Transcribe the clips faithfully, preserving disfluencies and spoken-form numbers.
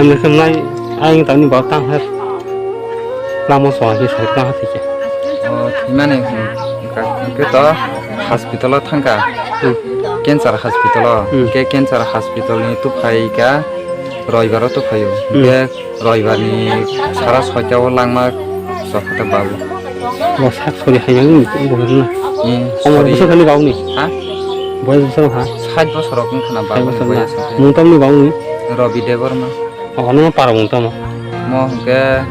Em, em, nai, ayang tani bau tang hat. Lama so, hi sai tang hat ke. Oh, thimani, hmm, ka-, ke to hospital o thangka. Hmm. Cancer hospital o. Hmm. Ke cancer hospital ni tuphai ka, roibaro tuphaio. Hmm. Ke roibar ni sara soita o langma sokhata babu. Bo sak sori hai yang ni, bo na. Hmm, omo sori. Bisa kali bau ni. Ha? Boyas bisa ha? Sait bosor rok wngkha na sait babu ni bosor na. Boyas. Mung tamo ni bau ni? Robi Debbarma. Oh, ano para mung tamo? Mo hwnkhe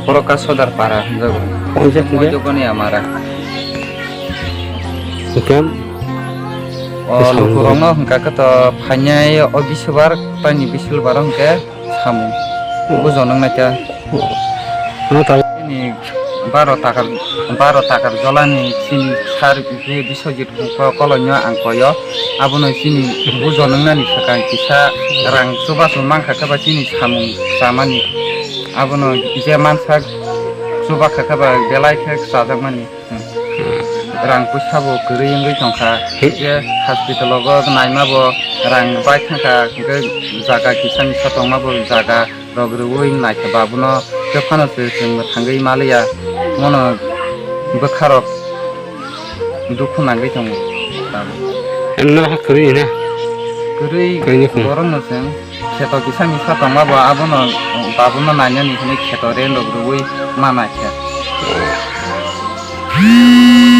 Poroka Sodar para hwnjago. Oh, hwnkhe? Mo jogoni amara. Hwnkhe? O lukurokno hwnkha khe to phainai o bisubar, taini bisilbar hwnkhe samung. Oh. Bujo nang naikha. Oh. Ano ta- Chini baro takar, baro takar jolani chini sar je Biswajit Koloino ang koyo. Abono chini bujo nang nani swkang kisa rang chubachu mankha khe ba chini samung chamani. Abono je mansak chuba kha khe ba belai khe chajakmani. Rang puisa bo kwrwi wngwi tongkha. He. Je hospital o naima bo rang bai thangkha, hwnkhe jaga kisa misa tongma bo jaga rok rwui naikha babuno, tei phano se chwng mwthangwi maliya, mono bwkha rok dukhu nangwi tongo. Emno ha kwrwi na? Kwrwi. Kwrwi ni khum. Borokno chwng kheto kisa misa tongma bo abono, babuno nainani hwnwi kheto rent rok rwui ma naikha.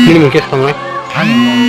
Nini mung khe tongmai? Ani mung